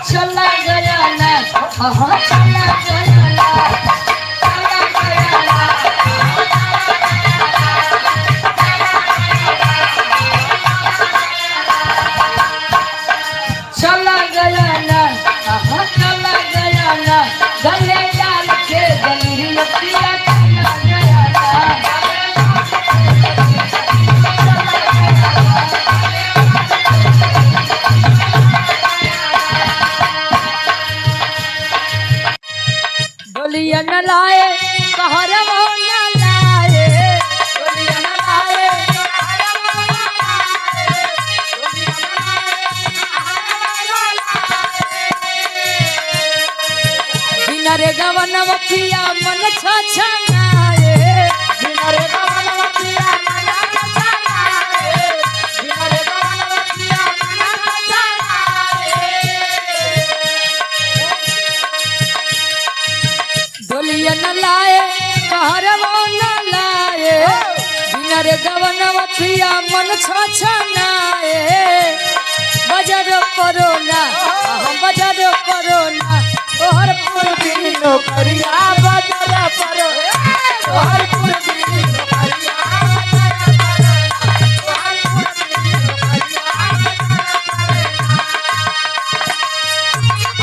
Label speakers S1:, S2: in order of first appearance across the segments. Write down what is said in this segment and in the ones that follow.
S1: चला गया ना, हाँ चला गया ना, चला गया ना। चला गया ना, हाँ चला गया ना, गले डाल के गली पिया चला गया ना। डोलिया न लाए कहरवो न लाए, डोलिया न लाए कहरवो न लाए, बिना रे गवनवा पिया मन छछनाए,
S2: बिना रे गवनवा पिया मन छछनाए, बिना रे गवनवा पिया मन छछनाए।
S1: डोलिया न लाए कहरवो न लाए, बिना रे गवनवा पिया मन छछनाए। बजर परो ना, हम बजर परो ना, तोहर पूर्वी
S2: नौकरिया बजर परो, तोहर पूर्वी नौकरिया बजर परो, तोहर पूर्वी नौकरिया बजर परो।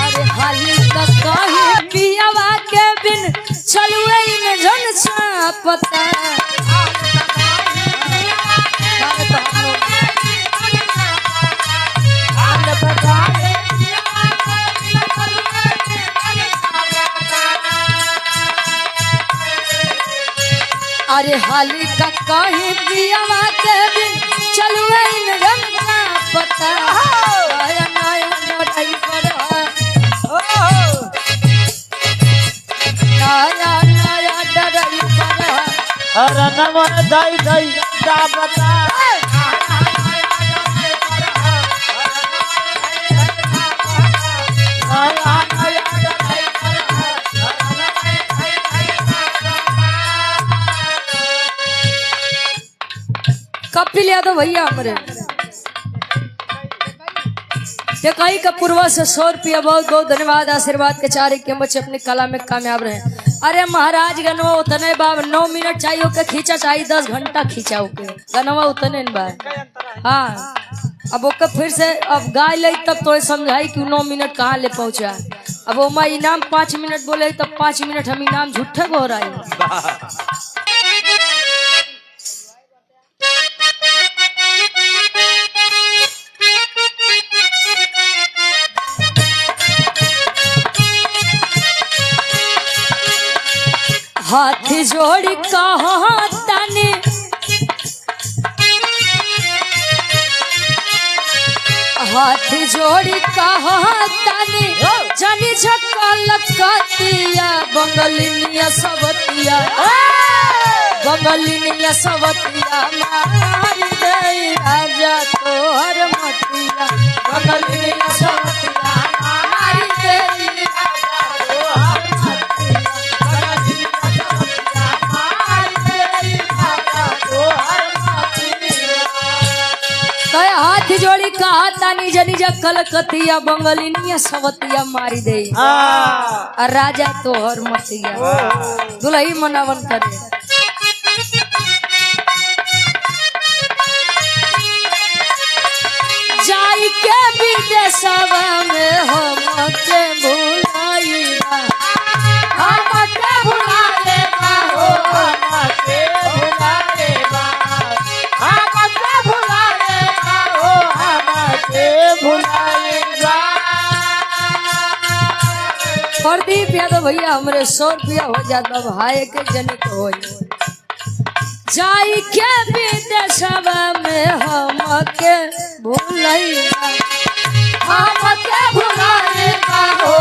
S1: अरे हाली तक कहीं पियावा के बिन चलुए न जन छापता। अरे हाली का कहीं पियावा के बिन चलुए न जन छापता। नया नया लड़ाई पर, नया नया डराई पर।
S2: हर नमन दई दई दाबता।
S1: कपिल यादव भैया हमारे टेकाई का पूर्वा से 100 रुपया, बहुत बहुत धन्यवाद आशीर्वाद के चारे के बच्चे अपनी कला में कामयाब रहे। अरे महाराज गनवा उतने बाब 9 मिनट चाहिए के खींचा चाहिए 10 घंटा खींचा के गनवा उतने न बा। हाँ अब ओके फिर से अब गाय ले तब तो समझाई कि 9 मिनट कहाँ ले पहुँचा। अब ओमा इनाम 5 मिनट बोले तब 5 मिनट हम इनाम झूठे को हो रहा है। हाथ जोड़ी कहाँ तनी हाथ जोड़ी कहाँ तनी जनी झकल कतिया बंगलिनिया सबतिया, बंगलिनिया सबतिया मार दे राजा तोहर मतिया, बंगलिनिया सबतिया मार दे राजा तोहर मतिया, तय हाथ जोड़ी कहा तानी जनी जकल कतिया बंगलिनिया सवतिया मारी दे और राजा तोहर मतिया। दुलही मनावन करे। जाई के विदेशवा में हम के भुलाईबा, हम के भुलाईबा हो, प्रदीप यादव भैया हमरे 100 रुपया हो जात बाबा हाय के जनित हो जाई के विदेशवा में हम के भुलाईबा, हम के भुलाईबा हो,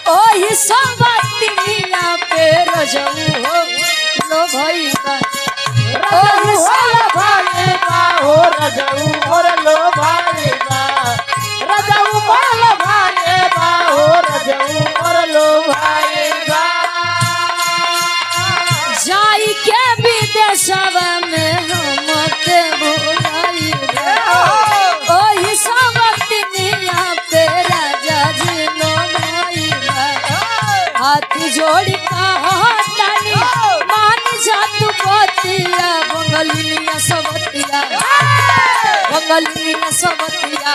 S1: ओही सबतिया पे रजऊ हो लो भईबा, ओही सब
S2: रजऊ मोर लो भाई बा, रजऊ मोर लो भाई बा, हो रजऊ मोर लो भाई।
S1: हाथ जोड़ी कहातानी मान जा तू बतिया बंगलिनिया सबतिया बंगलिनिया सबतिया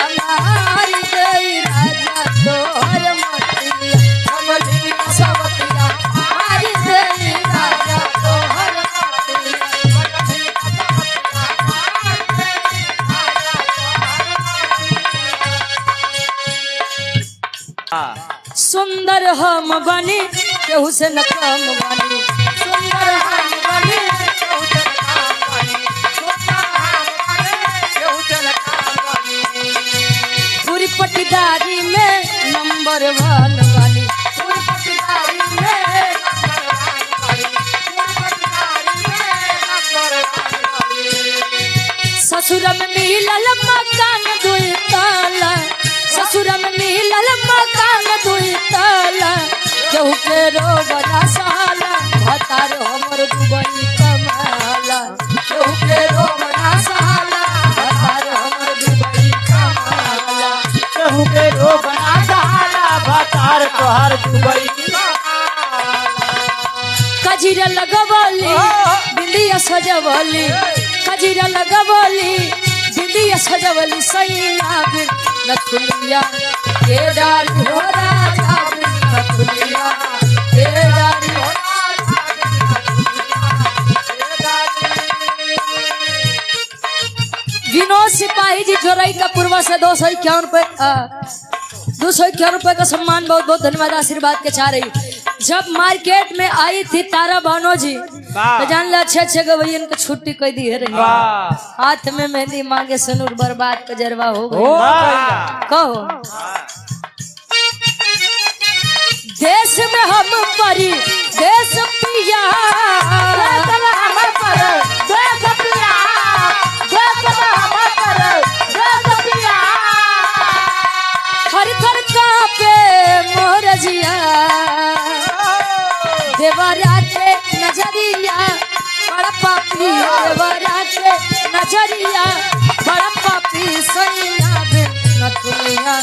S1: मारी गई राजा तोहर मतिया बंगलिनिया सबतिया मारी गई राजा तोहर मतिया। सुंदर हम बनी केहू से न कम बनी सुंदर हम बनी केहू से न कम बनी। पूरी पटीदारी में नंबर वन बनी पूरी पटीदारी में ससुर में मिलल मकान दुई ताला ससुर में मिलल मकान दुई ताला केहू के रोबना साला भतार हमर दुबई कमाला केहू के रोबना साला भतार हमर दुबई कमाला
S2: केहू के रोबना सहाला भतार तोहर दुबई
S1: कजीरा लगवली बिंदिया सजवली कजीरा लगवली बिंदिया सजवली सैया बिन नथुलिया के डाली हो राजा बिन नथुलिया के डाली हो राजा बिन नथुलिया के डाली। विनोद सिपाही जी जोरई का पूर्वा से 251 रुपए 251 रुपए का सम्मान बहुत बहुत धन्यवाद आशीर्वाद के चाह रही। जब मार्केट में आई थी तारा भानो जी तो जान ले अच्छे अच्छे गवैयन को छुट्टी कर दी है रही। हाथ में मेहंदी मांगे सनूर बर्बाद का जरवा हो गई। कहो देश में हम परी देश पिया थर थर कांपे मोर जिया देवरा के नजरिया बड़ा पापी देवरा के नजरिया बड़ा पापी सैया बिन नथुलिया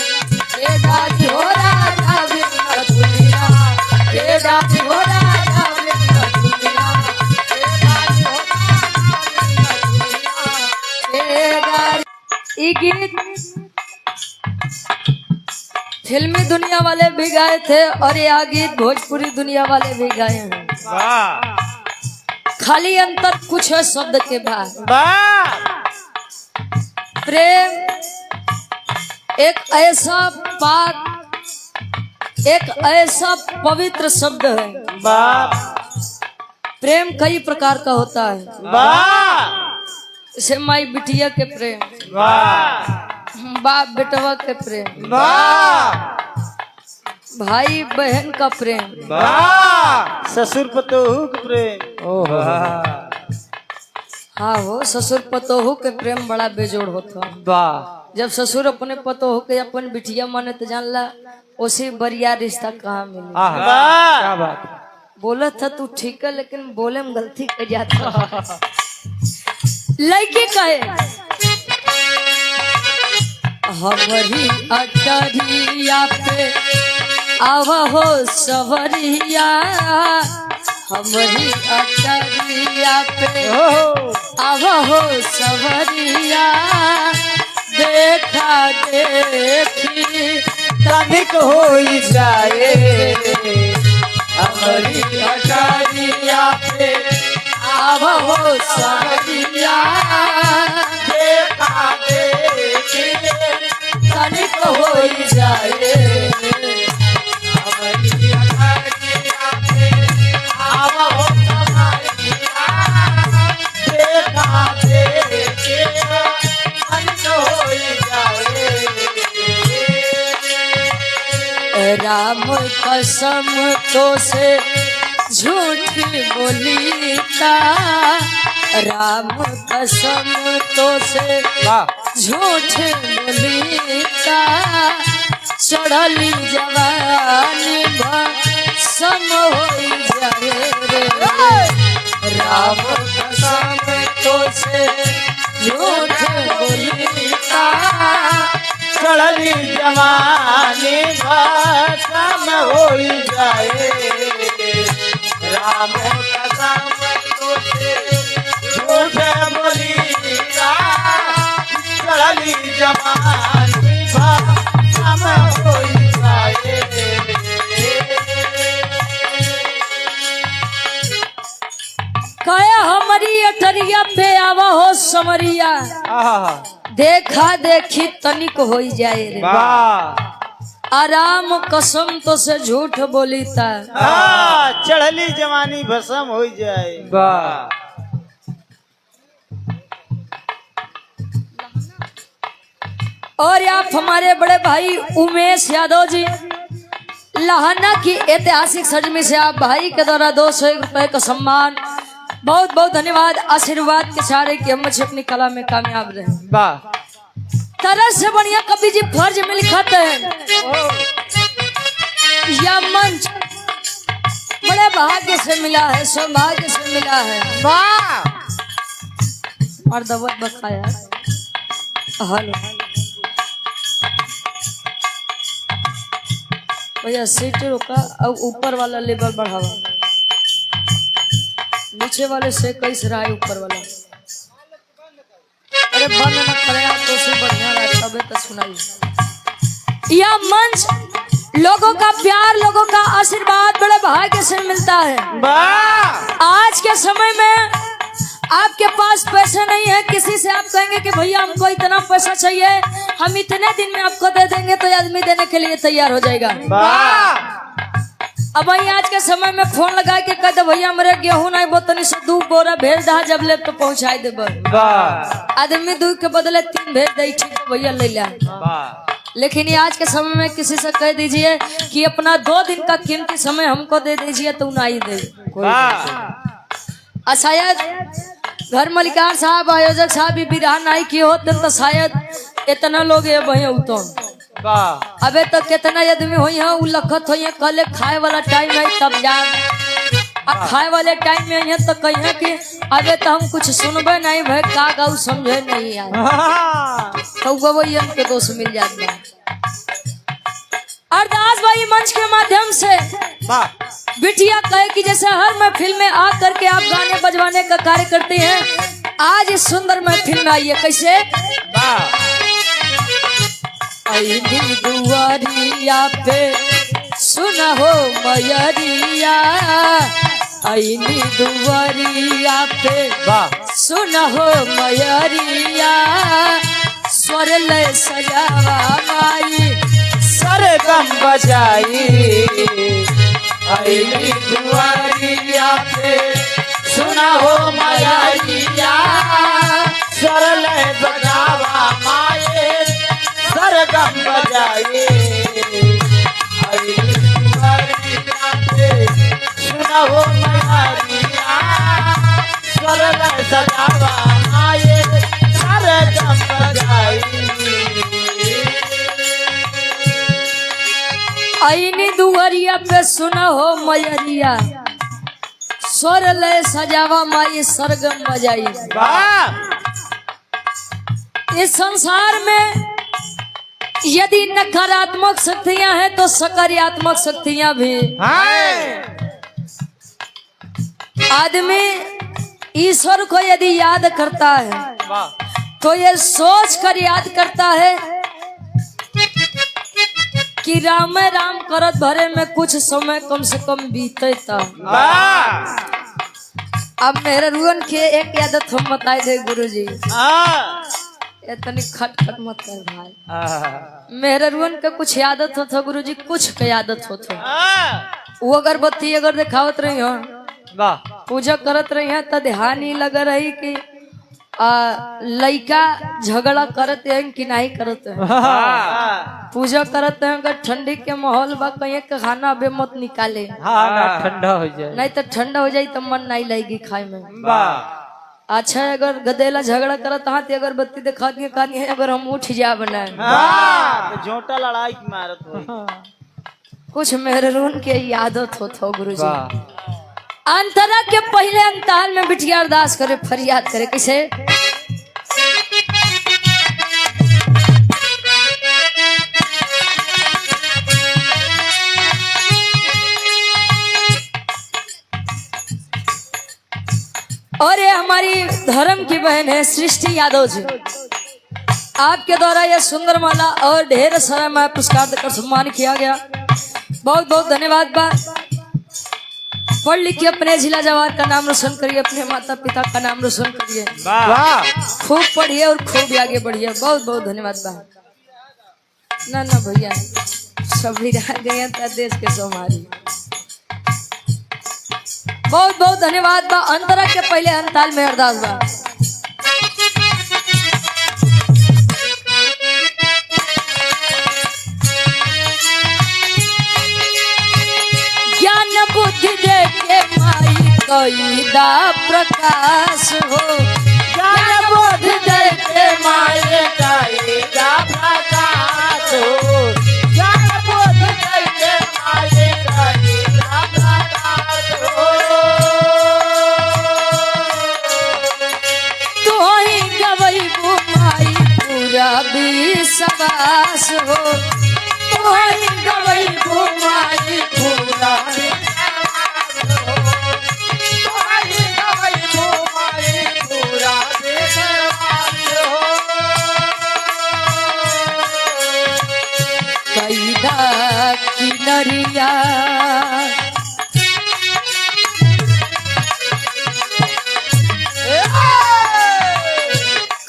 S1: के दादी हो राजा बिन नथुलिया के दादी हो राजा बिन नथुलिया के दादी हो राजा बिन नथुलिया के दादी। ई गीत फिल्मी दुनिया वाले भी गाए थे और यह गीत भोजपुरी दुनिया वाले भी गाए हैं। खाली अंतर कुछ है शब्द के बाद। प्रेम एक ऐसा पाक एक ऐसा पवित्र शब्द है। प्रेम कई प्रकार का होता है, जैसे माई बिटिया के प्रेम, बाप बेटवा के प्रेम, भाई बहन का प्रेम,
S2: ससुर पतोहू के प्रेम।
S1: हाँ हो ससुर पतोहू के प्रेम बड़ा बेजोड़ होता है। जब ससुर अपने पतोहू के अपन बिटिया माने तो जानला उसी बरिया रिश्ता कहाँ मिले। बोला था तू ठीक है लेकिन बोले में गलती कर जाता। लड़की कहे हमारी अटरिया पे आवा हो सवरिया हमारी अटरिया पे आवा हो सवरिया देखा देखी
S2: तनिक होई जाए हमारी अटारिया पे
S1: आवा हो सवरिया
S2: देखा देखी
S1: तनिक होई जाए
S2: हमारी अटारिया पे आवा हो सवरिया देखा देखी तनिक होई जाए।
S1: राम कसम तो से झूठ बोलीता राम कसम तो से झूठ बोलीता चढ़ली जवानी सम होई जाए रे राम कसम तो से झूठ बोलीता
S2: चढ़ली जवानी भस्म होई जाए। राम कसम तोसे झूठ बोली चढ़ली जवानी भसम होई जाए।
S1: कहे हमारी अटरिया पे आवा हो समरिया,
S2: आहा
S1: देखा देखी तनिक हो जाए रे।
S2: वाह।
S1: आराम कसम तो से झूठ बोली ता।
S2: हाँ, चढ़ली जवानी भस्म हो जाए। वाह।
S1: और आप हमारे बड़े भाई उमेश यादव जी लहाना की ऐतिहासिक सजमी से आप भाई के द्वारा 201 रुपए का सम्मान, बहुत बहुत धन्यवाद। आशीर्वाद के सारे की हम अपनी कला में कामयाब रहे।
S2: वाह।
S1: तरह से बढ़िया कवि जी फर्ज में लिखते हैं, यह मंच बड़े भाग्य से मिला है, सौभाग्य से मिला है।
S2: वाह।
S1: और दबत बखाया हेलो भैया सीट रोका अब ऊपर वाला लेवल बढ़ावा, नीचे वाले से कैसे रहा है ऊपर वाला। अरे बंद न करे आप तो से बढ़िया रहा तबे तो सुनाई। यह मंच लोगों का प्यार, लोगों का आशीर्वाद बड़े भाग्य से मिलता है।
S2: वाह।
S1: आज के समय में आपके पास पैसे नहीं है, किसी से आप कहेंगे कि भैया हमको इतना पैसा चाहिए, हम इतने दिन में आपको दे देंगे, तो आदमी देने के लिए तैयार हो जाएगा।
S2: वाह।
S1: अब भाई आज के समय में फोन लगा के कह दे भैया मेरे गेहूं नहीं बोतनी से 2 बोरा भेज दहा, जब ले तो पहुंचाई देब।
S2: वाह।
S1: आदमी 2 के बदले 3 भेज दे, ठीक है भैया ले ला।
S2: वाह।
S1: लेकिन ये आज के समय में किसी से कह दीजिए कि अपना 2 दिन का कीमती समय हमको दे दीजिए तो नहीं दे।
S2: वाह।
S1: और शायद घर मलिकार साहब आयोजक साहब भी बिरहा नहीं किए होते तो शायद इतना लोग ये वही उतो।
S2: वाह।
S1: अबे तो कितना आदमी हुई है उ लखत हुई है, कल खाए वाला टाइम है तब जान, और खाए वाले टाइम में है तो कहिए कि अबे तो हम कुछ सुनबे नहीं भाई, का गाऊ समझे नहीं यार, तो गवैयन के दोष मिल जाता है। अरदास भाई मंच के माध्यम से
S2: वाह।
S1: बिटिया कहे कि जैसे हर महफिल में आ करके आप गाने बजवाने का कार्य करते हैं, आज इस सुंदर महफिल में आइए। कैसे?
S2: वाह।
S1: आईनी दुआरिया पे सुना हो मयरिया, आईनी दुआरिया पे
S2: वाह।
S1: सुना हो मयरिया, स्वर ले सजावा माई
S2: सरगम बजाई। आईनी दुआरिया पे सुना हो मयरिया, सरल बजावा माए सरगम बजाई। आईनी दुआरिया पे सुना हो मयरिया, सरल सजावा माए सरगम बजाई।
S1: आईनी दुआरिया पे सुना हो मयरिया, स्वर ले सजावा माई सरगम बजाई।
S2: वाह।
S1: इस संसार में यदि नकारात्मक शक्तियां हैं तो सकारात्मक शक्तियां भी।
S2: हाँ।
S1: आदमी ईश्वर को यदि याद करता है तो ये सोच कर याद करता है कि राम राम करत भरे में कुछ समय कम से कम बीते था। अब मेरे रुअन के एक आदत हम बताए थे गुरुजी, इतनी खट खट मत कर भाई। मेरे रुअन के कुछ आदत हो था गुरुजी, कुछ के आदत हो था। वो अगरबत्ती अगर दिखावत रही हो, पूजा करत रही है तो ध्यान ही लग रही कि लइका झगड़ा करत है कि नहीं करत है। पूजा करत है अगर ठंडी के माहौल बा कहीं के खाना अबे मत निकाले,
S2: ना ठंडा हो जाए,
S1: नहीं तो ठंडा हो जाए तो मन नहीं लगेगी खाए में। अच्छा अगर गदेला झगड़ा करत हाथ अगरबत्ती दिखा दिए कहानी है अगर हम उठ जा बनाए
S2: तो झोटा लड़ाई की मारत हो।
S1: कुछ मेहरून के आदत होत हो गुरुजी। अंतरा के पहले अंताल में बिटिया अरदास करे, फरियाद करे, कैसे? और ये हमारी धर्म की बहन है सृष्टि यादव जी, आपके द्वारा यह सुंदर माला और ढेर सारा मैं पुरस्कार देकर सम्मान किया गया। बहुत बहुत धन्यवाद बा। पढ़ लिख के अपने जिला जवार का नाम रोशन करिए, अपने माता पिता का नाम रोशन करिए,
S2: वाह।
S1: खूब पढ़िए और खूब आगे बढ़िए। बहुत बहुत धन्यवाद बा। ना ना भैया, सभी रह गए था देश के सोमारी। बहुत बहुत धन्यवाद बा। अंतरा के पहले अंताल में अरदास बा। ज्ञान बुद्धि दे के माई कैदा प्रकाश हो,
S2: ज्ञान बुद्धि दे के माए कईदा प्रकाश हो, ज्ञान बुद्धि दे के माए कईदा प्रकाश हो।
S1: तू ही गवैबू माई पूरा विश्वास हो, तू ही गवैबू माई
S2: पूरा विश्वास हो, तुम्हारी गवाही माई पूरा विश्वास हो।
S1: कैदा की नरिया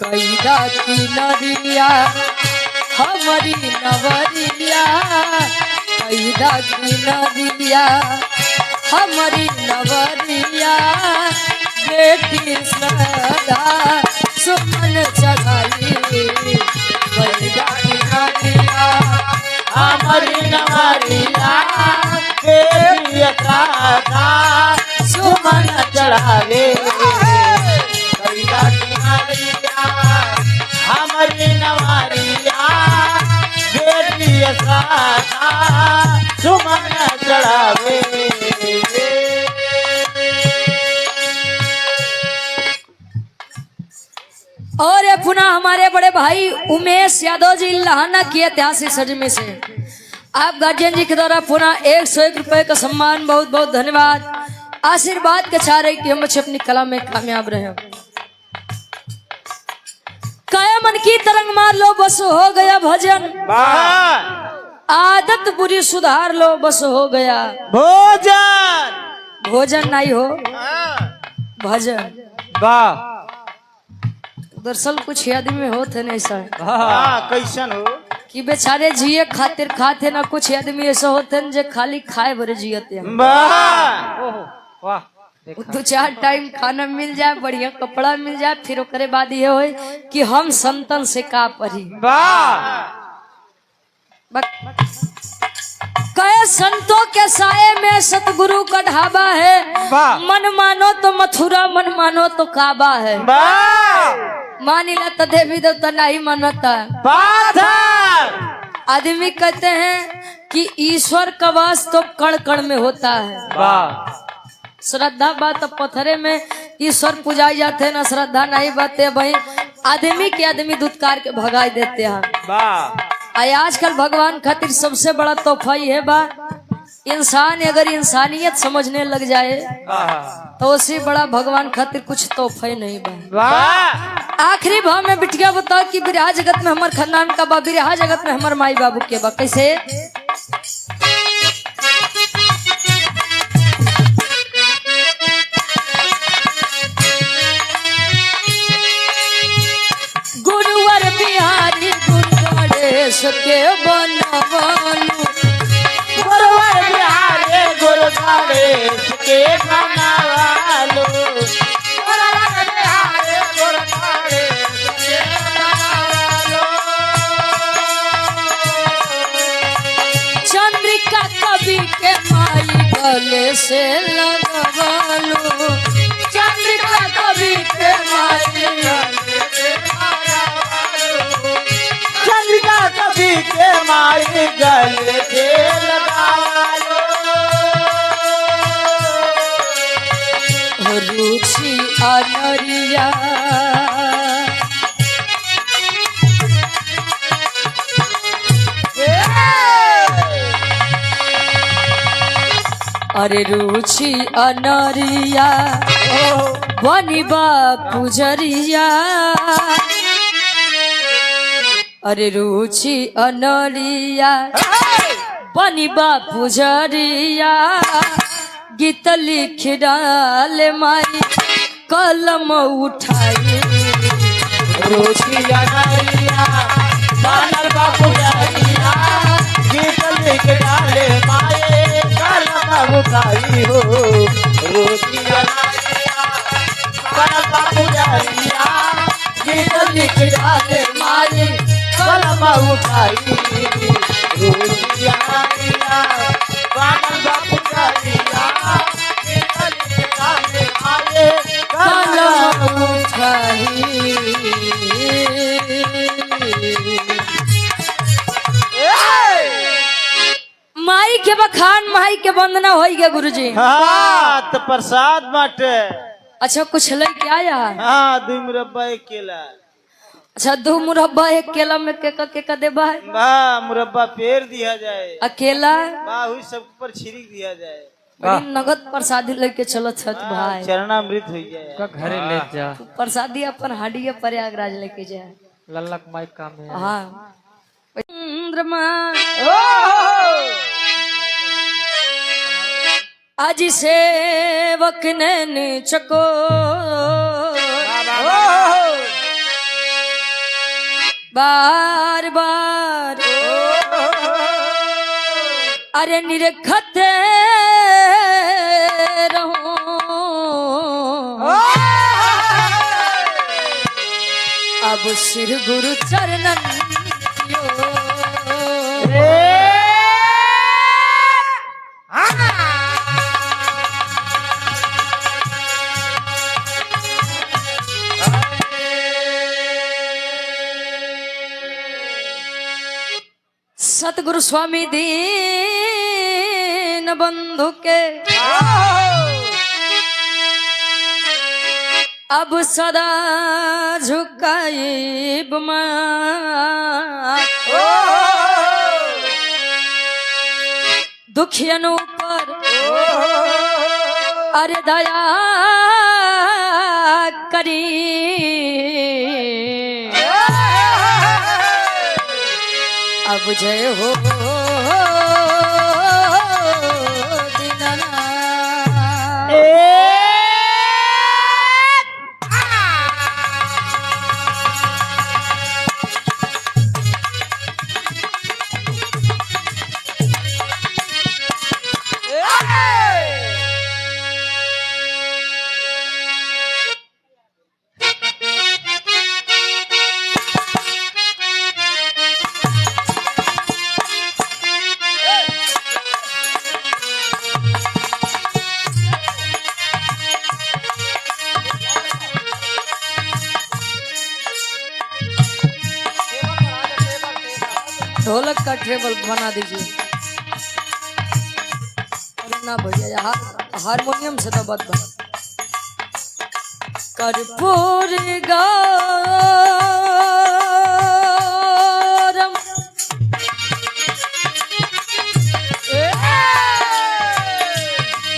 S1: कैदा की नरिया हमारी नवरिया, कैदा की नरिया हमारी नवरिया, बेटी सदा सुमन चढ़ाई। कैदा की नरिया
S2: हमारी नवरिया बेटी राधा सुमन चढ़ावे, कैला की नरिया हमारी नवरिया बेटी राधा सुमन चढ़ावे।
S1: और ये पुनः हमारे बड़े भाई उमेश यादव जी लहाना की ऐतिहासिक सजमे से आप गार्जियन जी के द्वारा पुनः 101 रुपए का सम्मान। बहुत बहुत धन्यवाद। आशीर्वाद के चाह रहे कि हम बच्चे अपनी कला में कामयाब रहे। काया मन की तरंग मार लो बस हो गया भजन,
S2: वाह।
S1: आदत बुरी सुधार लो बस हो गया
S2: भोजन।
S1: भोजन नहीं हो भजन।
S2: वाह।
S1: दरअसल कुछ आदमी होते नहीं ऐसा
S2: हाँ, कैसन हो
S1: कि बेचारे जिए खातिर खाते ना, कुछ आदमी ऐसे होते हैं जे खाली खाए भरे जियते हैं।
S2: वाह
S3: वाह।
S1: दो चार टाइम खाना मिल जाए, बढ़िया कपड़ा मिल जाए, फिर ओकरे बाद ये होए कि हम संतन से का पढ़ी।
S2: वाह।
S1: कहे संतों के साये में सतगुरु का ढाबा है,
S2: वाह।
S1: मन मानो तो मथुरा, मन मानो तो काबा है।
S2: वाह।
S1: मानिला तो देवी देवता, नहीं मानता
S2: पाथर।
S1: आदमी कहते हैं कि ईश्वर का वास तो कण कण में होता है।
S2: वाह।
S1: श्रद्धा बात तो पत्थरे में ईश्वर पुजाई जाते हैं ना, श्रद्धा नहीं बाते भाई आदमी के आदमी दुत्कार के भगाई देते हैं।
S2: वाह।
S1: आय आजकल भगवान खातिर सबसे बड़ा तोहफा ये है बा, इंसान अगर इंसानियत समझने लग जाए तो उससे बड़ा भगवान खातिर कुछ तोहफा ही नहीं बा।
S2: वाह।
S1: आखिरी भाव में बिटिया बताओ कि बिरहा जगत में हमार खानदान का बा, बिरहा जगत में हमार माई बाबू के बा, कैसे? गुरुवर बिहारी गुरु गणेश के बनवालू,
S2: गुरुवर बिहारी गुरु गणेश के बनावालो, गुरुवर बिहारी गुरु गणेश के बनावालो।
S1: चंद्रिका कवि के माई गले से लगवालू, चंद्रिका कवि के माई
S2: गले से लगावालो। चंद्रिका कवि के माई गले से लगावालो।
S1: रुचि अनरिया अरे रुचि अनरिया बनी बा पुजरिया। अरे रुचि अनरिया बनी बा पुजरिया। गीत लिख डाल माई कलम उठाई।
S2: रोटिया नरिया बनल बाबू जारिया, गीत लिख डाले माए कलम उठाई हो। रोटिया नरिया बनल बाबू जारिया, गीत लिख डाले माए कलम उठाई। रोटिया नरिया बनल बाबू जारिया, गीत लिख डाले माए
S1: कलम
S2: कलम
S1: उठाई। माई के बखान माई के वंदना हो गया गुरुजी।
S2: हाँ तो प्रसाद बाटे।
S1: अच्छा कुछ लेके आया?
S2: हाँ दू मुरब्बा एक केला।
S1: अच्छा दो मुरब्बा एक केला में के का देबा है?
S2: वाह मुरब्बा पेर दिया जाए।
S1: अकेला
S2: वाह हुई सब पर छिड़क दिया जाए।
S1: बड़ी नगद प्रसादी लेके चलो छत भाई।
S2: चरणामृत हो जाए।
S3: का घरे ले जा।
S1: प्रसादी अपन हाडिया प्रयागराज लेके जाए।
S3: लल्लक माइक काम है।
S1: हाँ चंद्रमा आज सेवक नैन चको बार बार अरे निरखते रहो। अब सिर गुरु चरणन कियो। सतगुरु स्वामी दीन बंधु के अब सदा झुकाइब माथ। दुखियन ऊपर अरे दया करी। अब जय हो दीनानाथ। ढोलक का ट्रेबल बना दीजिए। अरे ना भैया यहाँ हारमोनियम से तो बात बना। कर्पूर गौरम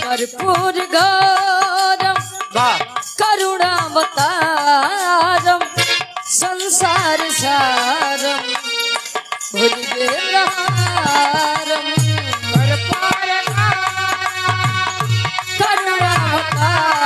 S1: कर्पूर गौरम
S2: वाह
S1: करुणावतारम संसार सारम भुजगेन्द्रहारम करुणावतारम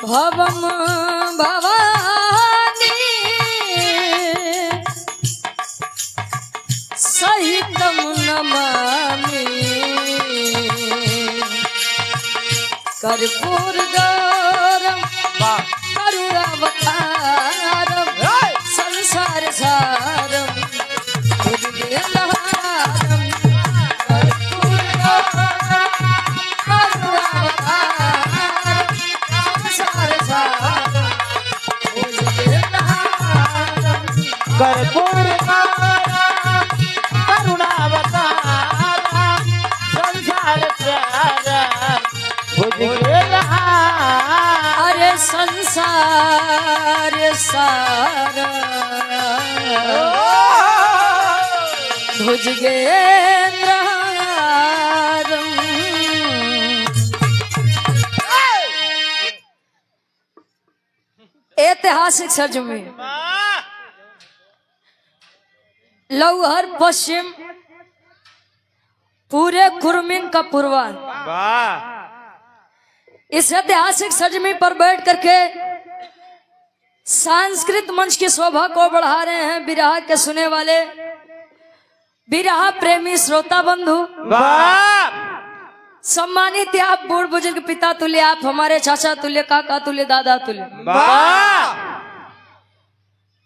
S1: भवम भवानी सहितम नमामि कर्पूर गौरम करुणावतारम संसार सारम भुजगेन्द्रहारम कर्पूर गौरम करुणावतारम संसार सारम भुजगेन्द्रहारम।
S2: कर्पूर करुणावतारा संसार सारा भुजगेन्द्रहार।
S1: अरे संसार सारा भुजगेन्द्रहारम। ऐतिहासिक सरजमी लौहर पश्चिम पूरे कुर्मिन का पूर्वा इस ऐतिहासिक सरजमी पर बैठ करके सांस्कृत मंच की शोभा को बढ़ा रहे हैं बिरहा के सुने वाले बिरहा प्रेमी श्रोता बंधु, सम्मानित आप बूढ़ बुजुर्ग पिता तुल्य, आप हमारे चाचा तुल्य, काका तुल्य, दादा तुल्य,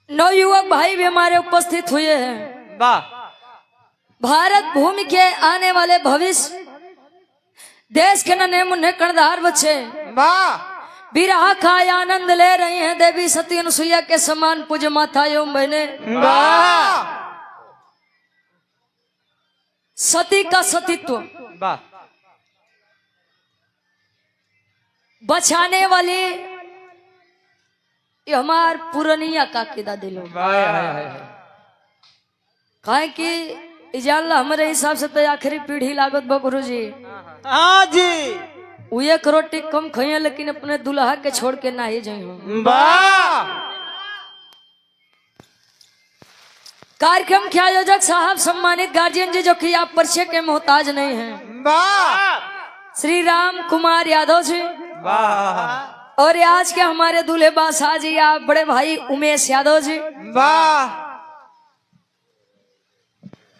S1: नवयुवक भाई भी हमारे उपस्थित हुए हैं। भारत भूमि के आने वाले भविष्य, देश के नन्हे मुन्ने कर्णधार बच्चे बिरहा का आनंद ले रही हैं। देवी सती अनुसुईया के समान पूज्य माता एवं बहने, सती का सतीत्व बचाने वाली ये हमार पुरनिया काकी दादी लोग। काहे कि इजाला हमारे हिसाब से तो आखिरी पीढ़ी लागत बा गुरु जी।
S2: हाँ जी।
S1: उ एक रोटी कम खाइए लेकिन अपने दुल्हा के छोड़ के ना ही जाई हूँ। कार्यक्रम के आयोजक साहब, सम्मानित गार्जियन जी, जो कि आप परिचय के मोहताज नहीं हैं, श्री राम कुमार यादव जी और आज के हमारे दूल्हे बादशाह जी आप बड़े भाई उमेश यादव जी,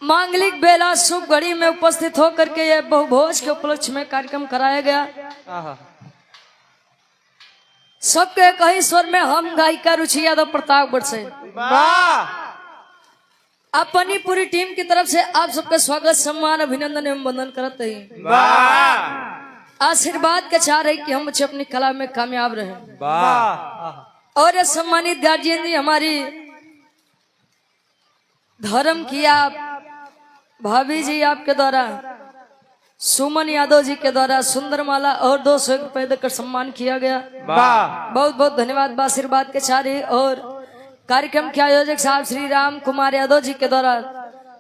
S1: मांगलिक बेला शुभ घड़ी में उपस्थित होकर के यह बहुभोज के उपलक्ष्य में कार्यक्रम कराया गया। सबके कहीं स्वर में हम गायिका रुचि यादव प्रतापगढ़ से अपनी पूरी टीम की तरफ से आप सबका स्वागत, सम्मान, अभिनंदन एवं वंदन करते हैं। आशीर्वाद के चाह रहे कि हम बच्चे अपनी कला में कामयाब रहे। और ये सम्मानित गार्जियन जी, हमारी धर्म की आप भाभी जी आपके द्वारा सुमन यादव जी के द्वारा सुंदर माला और 200 रुपए देकर सम्मान किया गया। बहुत बहुत धन्यवाद आशीर्वाद के चारे। और कार्यक्रम के आयोजक साहब श्री राम कुमार यादव जी के द्वारा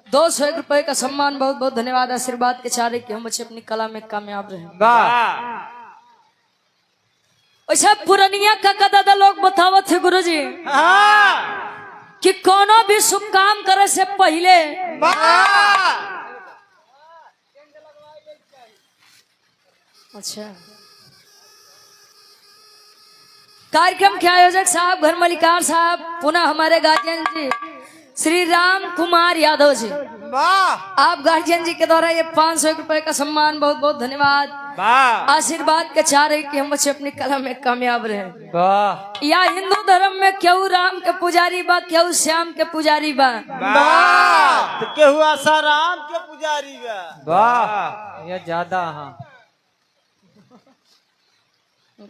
S1: 201 रुपए का सम्मान, बहुत बहुत धन्यवाद आशीर्वाद के चारे कि हम बच्चे अपनी कला में कामयाब रहे। ऐसा पुरनिया काका दादा लोग बतावत थे गुरु जी कि कोनो भी शुभ काम करे से पहले अच्छा कार्यक्रम के आयोजक साहब, घर मलिकार साहब, पुनः हमारे गार्जियन जी श्री राम कुमार यादव जी, आप गार्जियन जी के द्वारा ये 500 रुपए का सम्मान, बहुत बहुत धन्यवाद आशीर्वाद के चाह रहे कि हम बच्चे अपनी कला में कामयाब रहे। या हिंदू धर्म में क्यों राम के पुजारी बा, क्यों श्याम के पुजारी बा,
S2: तो केहू आसाराम के पुजारी बा।
S3: वाह, यह ज्यादा। हाँ,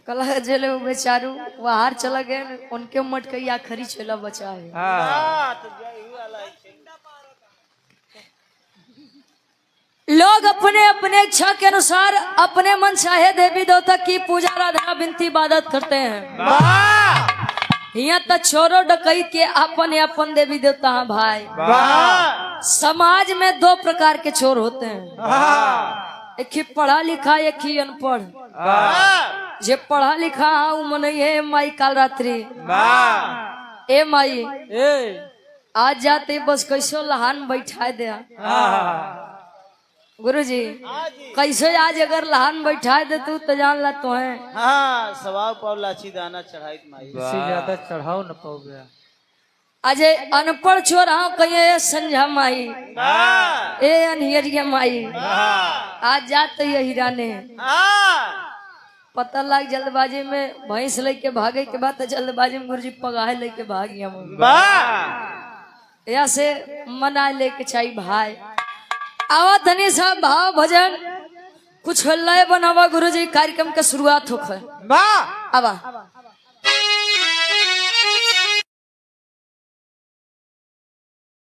S1: कल जेले वो बेचारू बाहर चला गए, उनके मटकैया आखिरी चला बचा है।
S2: हाँ, तो जय हुआ लाई।
S1: लोग अपने अपने इच्छा के अनुसार अपने मन चाहे देवी देवता की पूजा आराधना विनती इबादत करते हैं। यहाँ तक चोरो डकैत के अपन अपन देवी देवता हैं भाई। समाज में दो प्रकार के चोर होते हैं, एक ही पढ़ा लिखा, एक ही अनपढ़। जे पढ़ा लिखा है वो मन है माई काल रात्रि ए माई
S3: ए
S1: आज जाते बस कैसो लहान बैठा दे। गुरु जी कैसे आज अगर लहान बैठा दे तू तो जान ला तो है।
S2: हाँ, सवा पाव लाची दाना चढ़ाई माई।
S3: इससे ज्यादा चढ़ाओ न पाओ गया।
S1: अजय अनपढ़ छोर हाँ कहिए ए संझा माई, ए अनहियरिया माई, आज जात तो ये हिराने पता लाग जल्दबाजी में भैंस लेके भागे के बाद तो जल्दबाजी में गुरुजी पगाहे लेके भाग गया। यहाँ से मना लेके चाहिए भाई। आवा धनी साहब भाव भजन कुछ लय बनावा गुरुजी, कार्यक्रम के शुरुआत होखे। आवा।